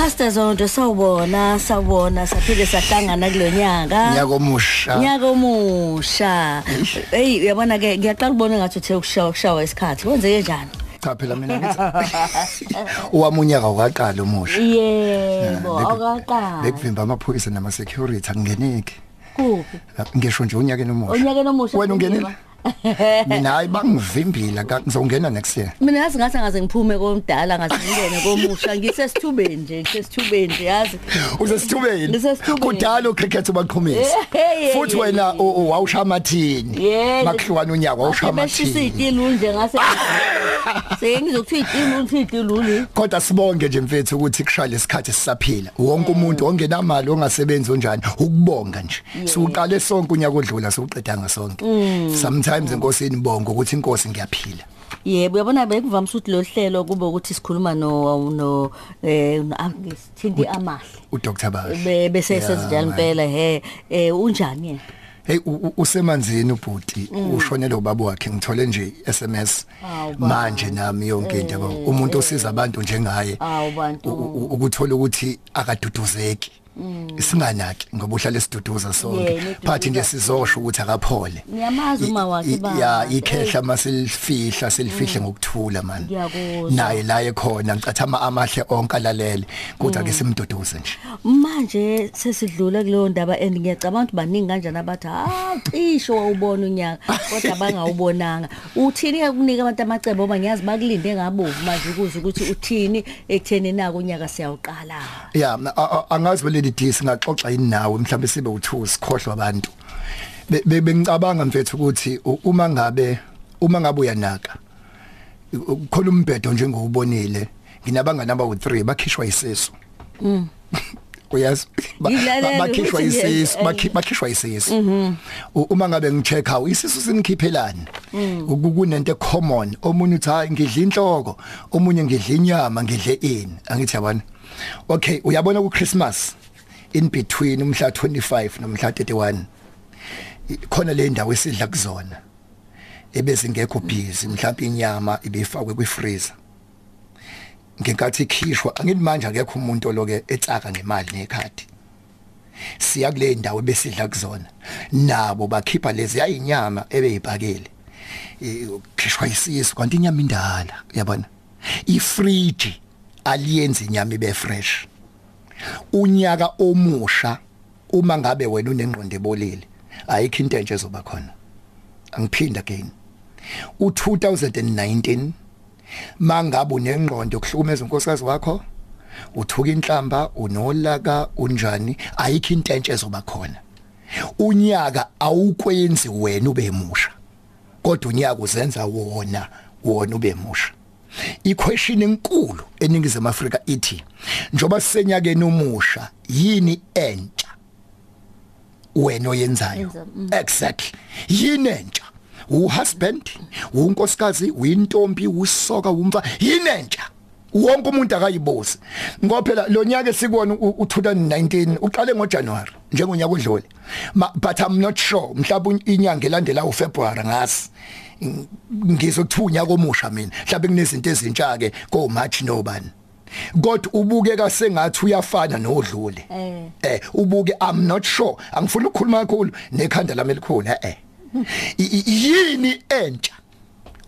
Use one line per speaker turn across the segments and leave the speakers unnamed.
Pastor Zondo, sawubona, sawubona, saphinde sahlangana kulonyaka.
Nyaka omusha.
Nyaka omusha. Hey, uyabona ke ngiyaqala ukubona ngathi uthe ukushawa isikhathi. Kwenzeke njani?
Cha phela mina ngithi owami unyaka awukaqali omusha.
Yebo, awukaqali.
Bekuvimba amaphoyisa nama security angingeneki.
Kuphi?
Ngisho nje unyakeni omusha.
Unyakeni omusha.
Wena ungenile? Mina hayi bangivimbila, ngizongena next year.
Mina yazi ngathi angaze ngiphume komdala ngaze ngingene komusha, ngisesithubeni nje, ngisesithubeni nje yazi.
Usesithubeni?
Ngisesithubeni.
Kudala ucricket ubaqhumisa. Futhi wena wawusha amathini. Makuhlukana unyaka wawusha amathini.
Beshisa itilu nje ngase. Sengizokuthiwa itilu, uthiwa itilu.
Kodwa sibonge nje mfethu ukuthi kushaya lesikhathi sisaphila. Wonke umuntu ongenamali ongasebenzi onjani ukubonga nje. Siuqale sonke unyaka odlula siuqedanga sonke. Sometimes inkosi inibonga ukuthi inkosi ngiyaphila.
Yebo, uyabona bekuvamise ukuthi lo hlelo kube ukuthi sikhuluma no ngisithinti amahle.
uDr Bahle.
Bese senze impela he unjani yena?
Hey, usemanzini ubhuti, ushonele ubaba wakhe, ngithole nje SMS manje nami yonke into yabo. Umuntu osiza abantu njengaye ukuthola ukuthi akaduduzeki. Singanaki ngoba uhlale siduduza sonke, phathi nje sizosho ukuthi akaphole.
Ngiyamazi uma wakhe baba.
Ya, ikhehla masilifihla silifihle ngokuthula man. Naye la ekhona ngicathama amahle onke alalele, kodwa ke simduduze nje.
Manje sesidlula kuleyo ndaba and ngiyacabanga ukuthi baningi kanjani abathi ha cisho wawubona unyaka kodwa bangawubonanga. Uthini ukunika abantu amacebo ngoba ngiyazi bakulinde ngabovu manje ukuze ukuthi uthini ekutheni nako unyaka siyawuqala.
Ya, angazi leli singaxoxa yini nawe mhlawumbe sibe u2 sikhohlwa abantu. Bengicabanga mfethu ukuthi uma ngabe uyanaka khona umbhedo njengowubonile, nginabangani abawu3 bakhishwa isisu. Uyazi bakhishwa isisu, bakhishwa isisu. Uma ngabe ngicheck out isisu sinikhiphelani, kunento common. Omunye uthi hayi ngidla inhloko, omunye ngidla inyama, ngidle ini. Angithi yabona. Okay, uyabona ku Christmas in between umhla 25 nomhla 31 khona le ndawo esidla kuzona ebezingekho busy, mhlawumbe inyama ibifakwe kwi freezer ngenkathi ikhishwa. Angithi manje akekho umuntu oloke etsaka ngemali nekhadi, siya kule ndawo ebesidla kuzona nabo bakhipha lezi ayinyama ebeyibhakele, khishwa isisu kanti inyama indala. Uyabona ifridge aliyenzi inyama ibe fresh. Unyaka omusha uma ngabe wena unengqondo ebolile ayikho into entsha ezoba khona. Angiphinda again, u2019 mangabe unengqondo yokuhlukumeza unkosikazi wakho, uthuka inhlamba, unolaka, unjani, ayikho into entsha ezoba khona. Unyaka awukwenzi wena ube musha, kodwa unyaka uzenza wona ube musha. Iquestion enkulu eNingizimu Afrika ithi njoba sisenyakeni omusha yini entsha wena oyenzayo? Exactly, yini entsha? Uhusband, unkosikazi, uyintombi, usoka, umfa, yini entsha? Wonke umuntu akayibuzi ngoba phela lo nyaka esikuwona u2019 uqale ngoJanuary njengonyaka odlule, but I'm not sure mhlawumbe inyanga elandela uFebruary ngasi ngizokuthiwa unyaka omusha mina, mhlawumbe kunezinto ezintsha ke ko March nobani, kodwa ubukeka sengathi uyafana nodlule. Ubuke, I'm not sure, angifuni ukukhuluma kakhulu nekhanda lami elikhulu. Yini entsha?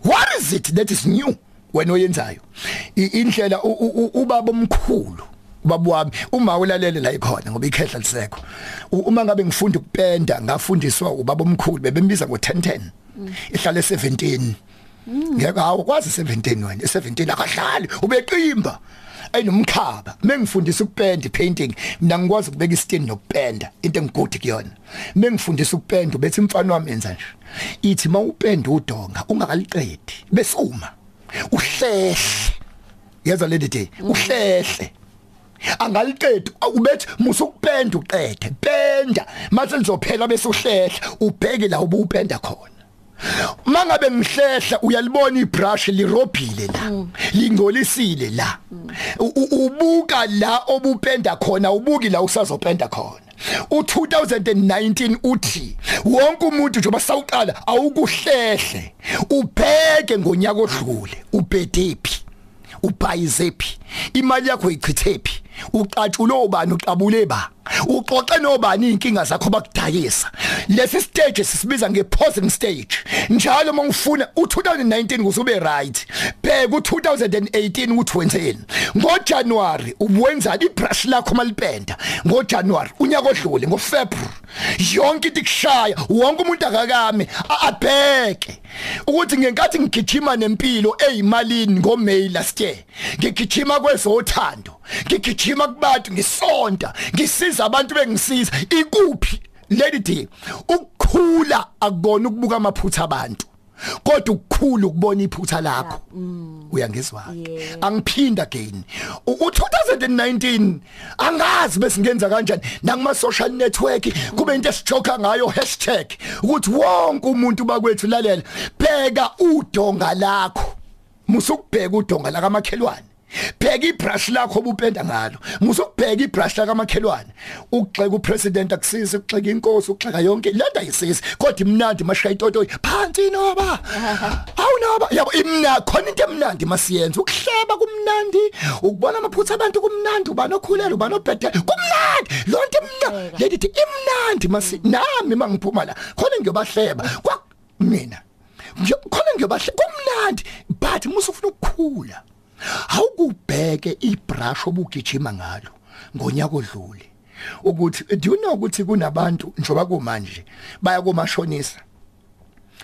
What is it that is new wena oyenzayo? Indlela ubaba omkhulu, ubaba wami uma ulalele la ikhona ngoba ikhehla lisekho. Uma ngabe ngifunda ukupenda ngafundiswa ubaba omkhulu, bebembiza ngo1010 ihlale 17. Ngeke awukwazi 17 wena, 17 akadlali, ubeqimba ayinomkhaba. Mengifundisa ukupenda painting, mina ngikwazi ukubeka isitini nokupenda, into engigudi kuyona. Mengifundisa ukupenda ubethi imfana wami yenza nje, ithi mawupenda udonga ungakaliqedi bese uma uhlehle, yeza lady day uhlehle angaliqedi, ubethi musukupenda uqede penda mase lizophela bese uhlehle ubheke la ubupenda khona. Mangabe ngihlehla uyalibona ibrush lirobhile la, lingcolisile la, ubuka la obupenda khona, ubuki la usazopenda khona. U2019 uthi wonke umuntu njengoba sawuqala awukuhlehle ubheke ngonyaka odlule ubhedephi, ubhayizephi, imali yakho ichithephi, Uqatshule ubani, uqabule ba, uxoxe nobani inkinga zakho bakudayisa. Lesi stage sisibiza ngepausing stage. Njalo mangifuna u2019 kuzube right, bheka u2018 ukuthi wenzeni. NgoJanuary ubuwenzani ibrush lakho malipenda ngoJanuary unyaka odlule, ngoFebruary yonke into ikushaya, wonke umuntu akakame abheke ukuthi ngenkathi ngigijima nempilo eyimalini ngoMay last year, ngigijima kwezothando, ngigijima kubantu, ngisonta, ngisiza abantu bengisiza, ikuphi Lady D? Ukukhula akubona ukubuka amaphutha abantu, kodwa ukukhula ukubona iphutha lakho. Uyangizwa? Angiphinda again, u2019 angazi bese ngenza kanjani nakuma social network, kube into esijoka ngayo hashtag ukuthi wonke umuntu bakwethu lalela, bheka udonga lakho, musukubheka udonga la kamakhelwane, bheka ibrush lakho obupenda ngalo, musukubheka ibrush la kamakhelwane. Ukugxeka upresident akusizi, ukugxeka inkosi, ukugxeka yonke lento ayisizi, kodwa imnandi mashaya itotoyi phansi noba awunoba yabo imna khona into emnandi masiyenza. Ukuhleba kumnandi, ukubona amaphutha abantu kumnandi, ubani okhulela, ubani obhedela kumnandi, lonto imnandi lady imnandi masi nami mangiphuma la khona ngiyobahleba kwa mina khona ngiyobahleba kumnandi, but musufuna ukukhula awukubheke ibrush obugijima ngalo ngonyaka odlule. Ukuthi do you know ukuthi kunabantu njoba kumanje baya komashonisa,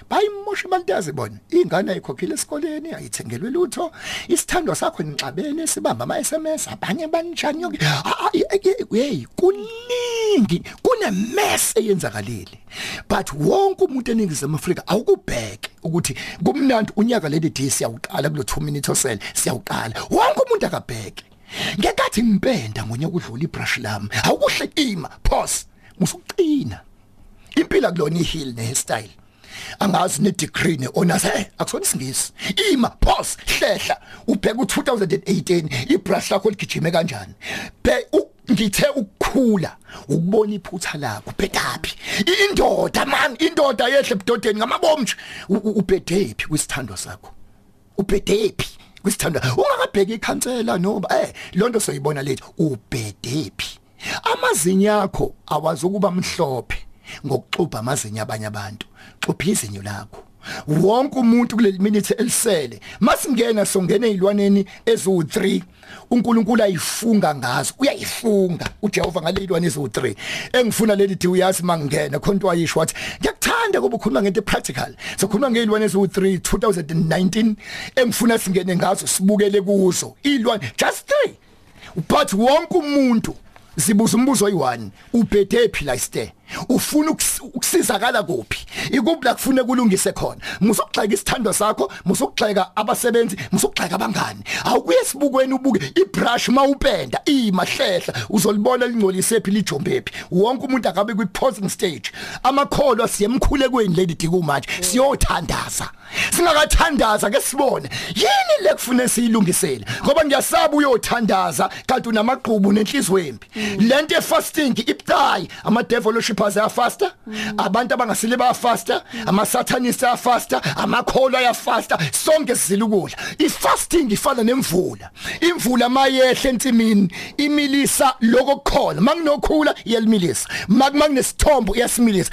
bayimosha imali yazi bona, ingane ayikhokhile esikoleni, ayithengelwe lutho, isithandwa sakho nixabene, sibamba ama SMS, abanye banjani yonke, hey kuningi, kunemess eyenzakalile. But wonke umuntu eNingizimu Afrika awukubheke ukuthi kumnandi unyaka Lady D siyawuqala kulo 2 minutes osele siyawuqala, wonke umuntu akabheke. Ngenkathi ngipenda ngonyaka udlula ibrush lami, awukuhle ima pause, musuqina impila kulona iheal ne hairstyle, angazi ne degree ne honors, akusona isingisi, ima pause, hlehla ubheka u2018 ibrush lakho ligijime kanjani. Ngithe ukukhula ukubona iphutha lakho, ubhedaphi indoda man, indoda yehle ebudodeni ngamabomu nje, ubhedephi kwisithandwa sakho, ubhedephi kwisithandwa, ungakabheki ikhansela noma lonto soyibona lethu, ubhedephi. Amazinyo akho awazi ukuba mhlophe ngokuxubha amazinyo abanye abantu, xubha izinyo lakho. Wonke umuntu kuleli minute elisele masingena songena ezilwaneni ezu3 uNkulunkulu ayifunga ngazo, uyayifunga uJehova ngalezilwane ezu3. Engifuna leli di uyazi mangena khona into ayisho wathi ngiyakuthanda kuba ukhuluma ngento practical, sokhuluma ngezilwane ezu3 2019 engifuna singene ngazo sibukele kuzo izilwane just 3. But wonke umuntu zibuza umbuzo oyi1, ubhede phi la stay, ufuna ukusizakala kuphi, ikuphi la kufuna kulungise khona. Musukugxeka isithando sakho, musukugxeka abasebenzi, musukugxeka abangani, awukuye esibukweni ubuke ibrush mawupenda imahlehla uzolibona lingcolise phi lijombephi. Wonke umuntu akabe kwi pausing stage. Amakholwa siyemkhulekweni Lady D kumanje, siyothandaza, singakathandaza ke sibone yini le kufuna siyilungisele, ngoba ngiyasaba uyothandaza kanti unamaqhubu nenhliziyo embi. Lento fasting ibucayi, ama devil worshippers ayafasta, abantu abangasile bayafasta, ama satanists ayafasta, amakholwa ayafasta, sonke sizila ukudla. Ifasting ifana nemvula, imvula mayehle ensimini imilisa lokho kukhona, makunokhula iyalimilisa, makunesithombo iyasimilisa.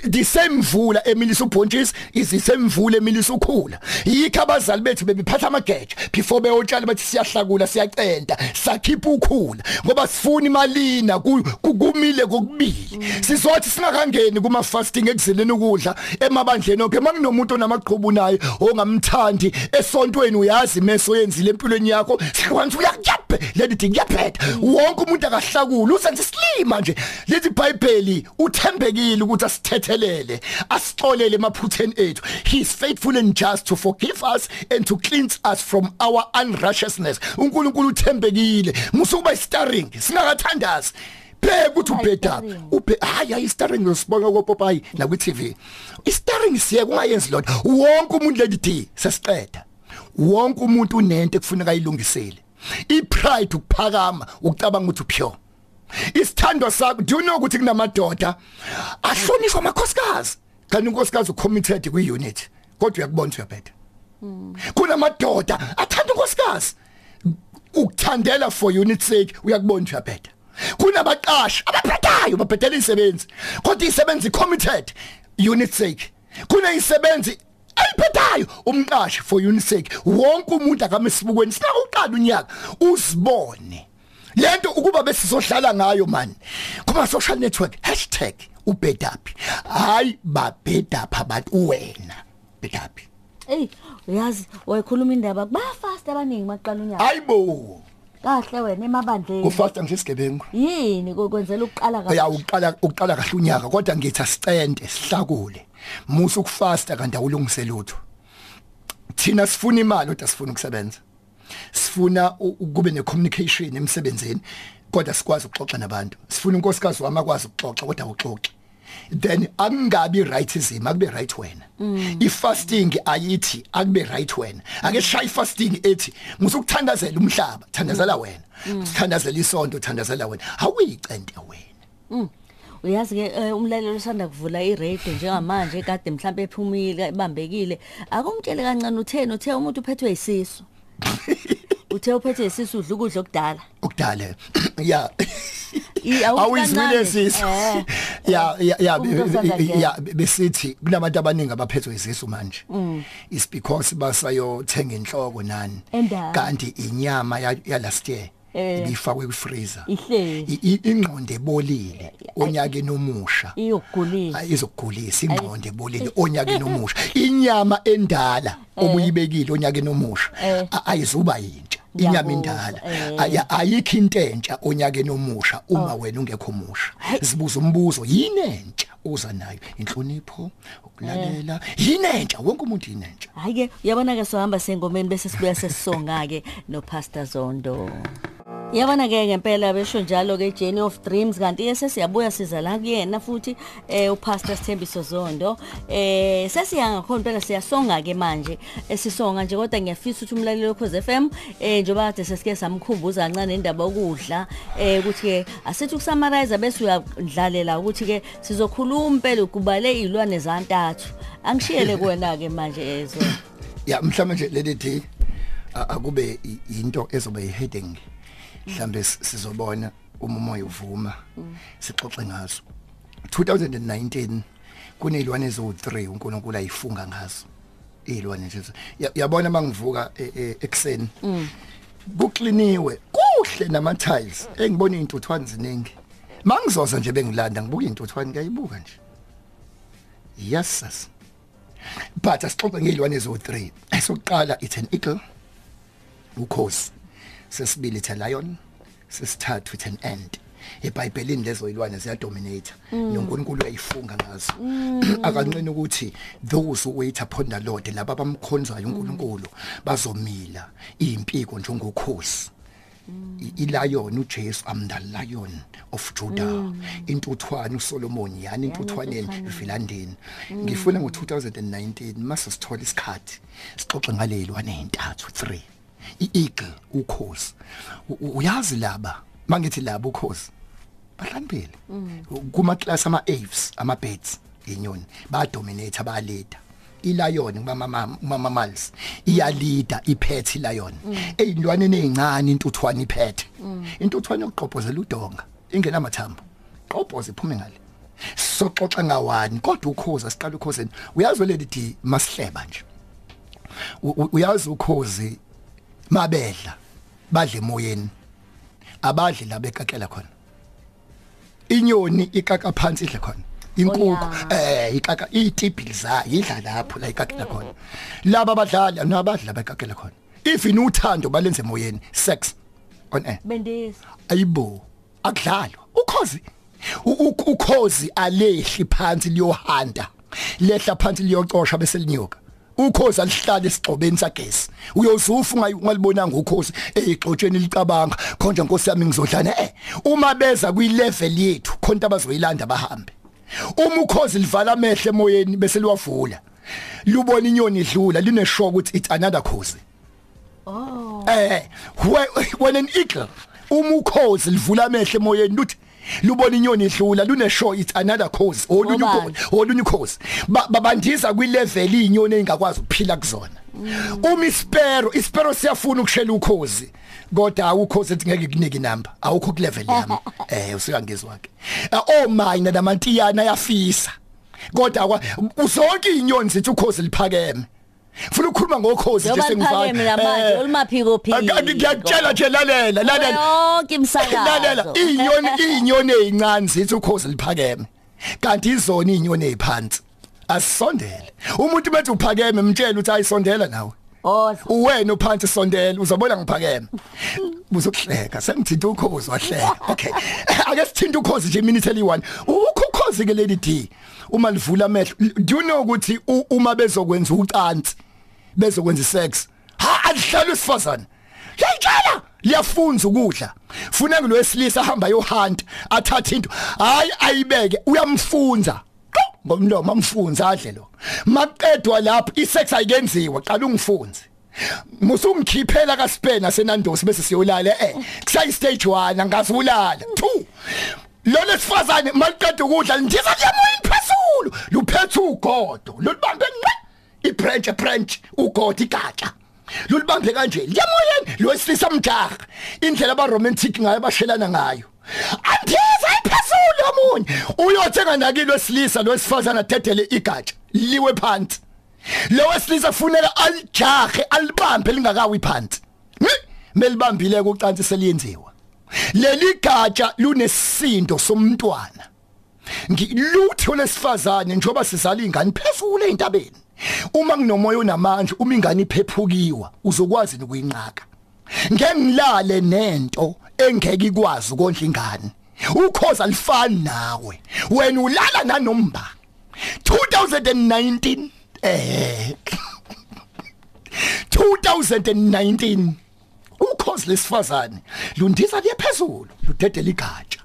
The same mvula emilisa ubhontshisi is the same mvula emilisa ukhula. Yikho abazali bethu bebephatha amageja before beyotshala bathi siyahlakula siyacenta sakhipha ukhula, ngoba sifuna imalina kumile kokubili. Sizothi singakangeni kuma fasting ekuzileni ukudla emabandleni onke, makunomuntu onamaqhubu naye ongamthandi esontweni, uyazi meso yenzile empilweni yakho, sikwanza uyakuyaphe leli ding yaphetha. Wonke umuntu akahlakula usenze isilima nje. Lithi iBhayibheli uthembekile ukuthi asithethelele asixolele emaphutheni ethu. He is faithful and just to forgive us and to cleanse us from our unrighteousness. uNkulunkulu uthembekile, musukuba starring singakathandazi. Bheka ukuthi ubheda ube hayi starring usibonga koPopayi na kwi TV. I-starring siye kungayenzi lona. Wonke umuntu Lady D sesiqeda. Wonke umuntu unento ekufuneka ayilungisele. I-pride ukuphakama ukucabanga ukuthi upure. Isithandwa sakho, do you know ukuthi kunamadoda ahlonishwa amakhosikazi, kanti unkosikazi ucommitted kwi-unit kodwa uyakubona ukuthi uyabheda. Kunamadoda athanda unkosikazi, ukuthanda Uzithandela for unit sake, uyakubona uyabheda. Kunabaqashi abaphethayo babhedela izisebenzi, kodwa izisebenzi committed unit sake. Kunezisebenzi ayiphethayo umqashi for unit sake. Wonke umuntu akame esibukweni sinakuqala unyaka uzibone lento ukuba besizodlala ngayo man kuma social network #ubhedaphi. Hayi babhedapha abantu, wena bhedaphi.
Ey, uyazi wayikhuluma indaba bafast abaningi maqala unyaka.
Hayibo
kahle wena emabandleni
ufasta nje isigebengu
yini kokwenzela ukuqala kahle.
Ya ukuqala kahle unyaka, kodwa ngithi asicente sihlakule. Musa ukufasta kanti awulungise lutho. Thina sifuna imali kodwa sifuna ukusebenza, sifuna kube ne communication emsebenzini kodwa sikwazi ukuxoxa nabantu. Sifuna unkosikazi wami akwazi ukuxoxa kodwa awuxoxi. Then akungabi rightism, akube right wena. I-fasting ayithi akube right wena. Ake shay fasting ethi musukuthandazela umhlaba, thandazela wena. Sithandazela isonto, thandazela wena. Awuyicente wena.
Uyazi ke umlaleli osanda kuvula iradio njengamanje kade mhlawumbe ephumile ibambekile, akumtshele kancane utheni uthe umuntu uphethwe isisu. Uthe uphethwe isisu udla ukudla okudala.
Okudala. Ya. Awuyizwile isisu. Ya ya ya besithi kunabantu abaningi abaphethwe isisu manje. It's because basayothenga inhloko nani. Kanti inyama ya last year ibifakwe ku freezer. Ingqondo ebolile onyakeni omusha.
Iyokugulisa.
Izokugulisa ingqondo ebolile onyakeni omusha. Inyama endala obuyibekile onyakeni omusha ayizuba yintsha. Inyama indala ayikho into entsha onyakeni omusha uma wena ungekho musha. Sibuza umbuzo, yini entsha uza nayo? Inhlonipho, ukulalela, yini entsha? Wonke umuntu yini entsha.
Hayi ke uyabona ke sohamba sengomeni bese sibuya sesisonga ke no Pastor Zondo. Yabona ke ngempela besho njalo ke Journey of Dreams, kanti ke sesiyabuya siza la kuyena futhi uPastor Sithembiso Zondo. Sesiya ngakhona impela siyasonga ke manje, esisonga nje kodwa ngiyafisa ukuthi umlaleli weKhozi FM njengoba kade sesike samkhumbuza kancane indaba yokudla ukuthi ke asithi ukusummarize bese uyadlalela ukuthi ke sizokhuluma impela ukubale izilwane zantathu. Angishiyele kuwena ke manje ezo.
Ya mhlawumbe nje leli D akube into ezoba i-heading. Mhlambe sizobona uma umoya uvuma sixoxe ngazo. 2019 kunezilwane ezo3 uNkulunkulu ayifunga ngazo. Izilwane nje yabona mangivuka ekseni kukliniwe kuhle nama tiles, engibona izintuthwane ziningi. Mangizoza nje bengilanda ngibuka intuthwane ngiyayibuka nje. Yes sis. But asixoxe ngezilwane ezo3. Esokuqala it's an eagle, ukhozi. Sesibili it's a lion, sesithathu it's an ant. eBhayibhelini lezo ilwane ziyadominate, noNkulunkulu uyayifunga ngazo. Akanqeni ukuthi those who wait upon the Lord, laba abamkhonzayo uNkulunkulu bazomila impiko njengokhosi. I-lion uJesu, I'm the Lion of Judah. Intuthwane uSolomon, yani intuthwaneni eVilandeni. Ngifuna ngo2019 mase sithola isikhathi sixoxe ngalelwane ezintathu 3. I-eagle ukhozi, uyazi laba mangithi laba ukhozi bahlambile kuma class ama aves, ama birds, inyoni ba dominate, ba leader. I-lion kuma mammals iyalida, iphethe i-lion. Eyilwaneni ezincane intuthwane iphethe. Intuthwane yokuqobhozela udonga ingenamathambo, qobhoze iphume ngale. Soxoxa ngawani kodwa ukhozi, asiqala ukhozeni. Uyazi leli di masihleba nje, uyazi ukhozi mabedla badle emoyeni, abadli la bekakela khona. Inyoni ikaka phansi idle khona, inkukhu ikaka itibhili zayo idla lapho la ikakela khona. Laba abadlali nabadla bekakela khona. If inuthando balenze emoyeni, sex on air.
Bendisa
ayibo akudlalwa. Ukhozi ukhozi alehli phansi liyohanda, lehla phansi liyocosha bese linyuka. Ukhozi alihlala esigxobeni sagesi. Uyozufa ungalibonanga ukhozi eyigxotsheni licabanga khonje Nkosi yami ngizodlana. Uma beza kwi level yethu khonto abazoyilanda bahambe. Uma ukhozi livala amehlo emoyeni bese liwavula, lubona inyoni idlula, lineshock ukuthi it's another khozi.
Oh.
When an eagle, uma ukhozi livula amehlo emoyeni luthi lubona inyoni idlula, luneshock it's another khozi, olunye ukhozi, olunye ukhozi. Babandiza kwi level inyoni engakwazi ukuphila kuzona. Uma isipero siyafuna ukushela ukhozi, kodwa awukhozi ethi ngeke kunike inamba, awukho ku level yami. Usuyangizwa ke. Omina namantiyana ayafisa, kodwa zonke izinyoni zithi ukhozi liphakeme. Funa ukukhuluma ngokhozi nje
sengifana manje olumaphiko phiko.
Ngiyakutshela nje, lalela
yonke imsakazo.
Lalela, izinyoni ezincane zithi ukhozi liphakeme, kanti izona izinyoni eziphansi asisondele. Umuntu bethi uphakeme, mtshela ukuthi ayisondela nawe. Uwena uphansi, sondela, uzobona ngiphakeme. Uzokuhleka, sengithinta ukhozi wahleka. Okay, ake sithinte ukhozi nje minute eli1. Ukhozi ke Lady D, uma livula amehlo, do you know ukuthi uma bezokwenza ucansi, bezokwenza sex, ha alihlala isifazane. Yayitshela, liyafunza ukudla. Funa kulowesilisa ahamba yohunt, athatha into, hayi ayibeke, uyamfunza ngomlomo, amfunza adle lo. Maqedwa lapho isex ayikenziwa, qala ungifunze. Musungikhiphela kaSpain asenandosi bese siyolala kusayi stage 1 angazulala 2. Lo lesifazane maliqeda ukudla ndiza kuyamoyeni phezulu, luphethe ugodo, lolubambe nqe ibranch ugodo igatsha. Lolubambe kanje liyamoyeni, lo wesilisa mjaha. Indlela aba romantic ngayo, bashelana ngayo. Andiza iphezulu omunye uyothenga nakilo wesilisa, lo wesifazana dedele igatsha liwe phansi. Lo wesilisa kufuneka alijahe, alibambe lingakawi phansi. Melibambile ucansi seliyenziwa. Leli gatsha lunesindo somntwana. Ngilutho lesifazane njengoba sizala ingane phezulu eintabeni. Uma kunomoya onamandla, uma ingane iphephukiwa, uzokwazi ukuyinqaka. Ngeke ngilale nento engeke ikwazi ukondla ingane. Ukhozi alifani nawe. Wena ulala nanomba. 2019 2019 ukhozi lesifazane lundiza liye phezulu, ludedela igatsha.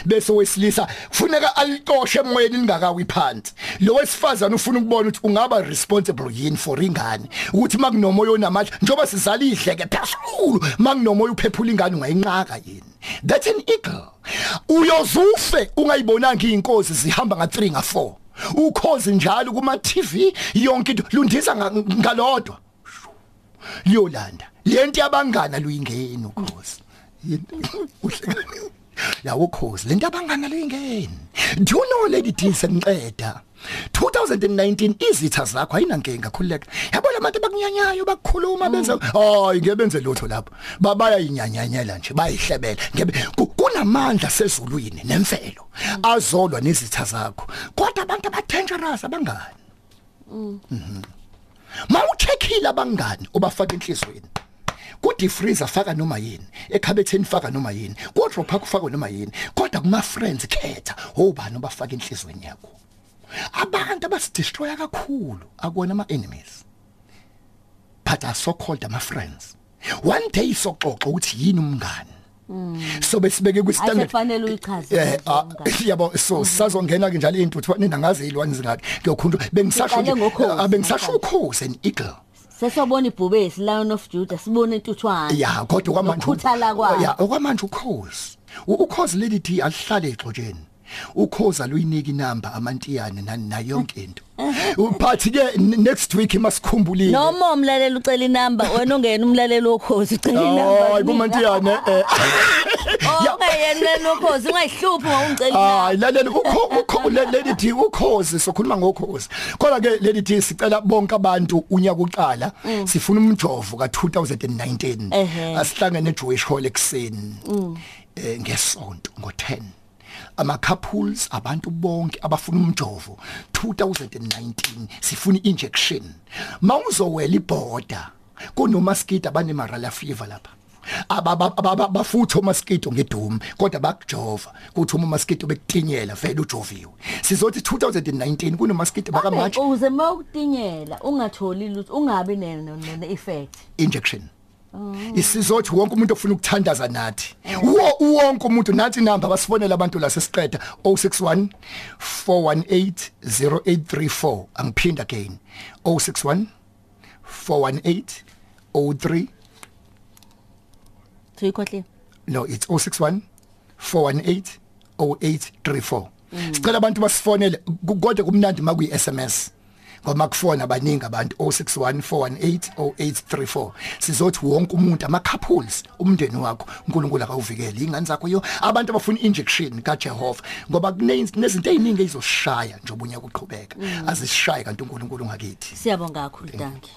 Bese wesilisa kufuneka alicoshe emoyeni lingakawi phansi. Lo wesifazane ufuna ukubona ukuthi ungaba responsible yini for ingane, ukuthi makunomoya onamandla, njengoba sizala idleke phezulu, makunomoya uphephula ingane ungayinqaka yini. That's an eagle. Uyozufe ungayibonanga inkosi zihamba nga 3 nga 4. Ukhozi njalo kuma TV yonke into lundiza ngalodwa. Liyolanda lento yabangana luyingeni ukhozi. Ya ukhozi lento abangana luyingeni. Do you know Lady D, sengiqeda 2019 izitha zakho ayinankinga, khululeka. Yabona abantu abakunyanyayo bakukhuluma benza, hayi ngeke benze lutho lapho, babaya inyanyanyela nje, bayihlebela. Ngebe kunamandla sezulwini nemvelo azolwa nezitha zakho, kodwa abantu aba dangerous abangani. Mawucheckile abangani obafaka enhlizweni, ku deep freezer faka noma yini, ekhabetheni faka noma yini, ku drop akho faka noma yini, kodwa kuma friends khetha obani obafaka enhlizweni yakho. Abantu abasidestroya kakhulu akona ama enemies, but are so called ama friends. One day soxoxa ukuthi yini umngani. So besibeke ku standard
asefanele uyichaze.
Yabo, so sazongena ke njalo into uthi nina ngazi izilwane zingaki. Ngiyokhuntu bengisasho bengisasho ukhozi an eagle.
Sesobona ibhubesi Lion of Judah, sibone intuthwane.
Ya, kodwa kwamanje ya, okwamanje ukhozi. Ukhozi Lady D alihlale exotsheni. Ukhozi aluyiniki inamba amantiyane nani yonke into. But ke next week masikhumbulile.
Noma umlaleli ucela inamba, wena ungena umlaleli wokhozi ucela inamba.
Hayi kumantiyane
Ungeyena umlaleli wokhozi, ungayihluphi ngokungicela inamba.
Hayi lalela, ukho Lady D ukhozi, sokhuluma ngokhozi. Kodwa ke Lady D sicela bonke abantu unyaka uqala sifuna umjovo ka 2019. Asihlangene eJewish Hall ekseni. Ngesonto ngo10. Ama couples, abantu bonke abafuna umjovo 2019 sifuna injection. Mawuzowela iborder kunomaskito abane malaria fever lapha. Ababafutha omaskito ngedumi, kodwa bakujova kuthi uma umaskito bekutinyela vele ujoviwe. Sizothi 2019 kunomaskito bakamanje.
Uze mawutinyela ungatholi lutho, ungabi ne effect
injection. Isizothi wonke umuntu ofuna ukuthandaza nathi, wonke umuntu nathi inamba basifonela abantu la sesiqeda 061 418 0834. Angiphinda again 061 418 03
3.
No, it's 061 418 0834. Sicela abantu basifonele, kodwa kumnandi makuyi SMS. Ngoba kufona abaningi abantu 0614180834. Sizothi wonke umuntu, ama couples, umndeni wakho uNkulunkulu akawuvikele, ingane zakho, yo abantu abafuna injection kaJehova, ngoba kunezinto eziningi ezizosishaya njengoba unyaka uqhubeka, azisishaye kanti uNkulunkulu ngakithi.
Siyabonga kakhulu, dankie.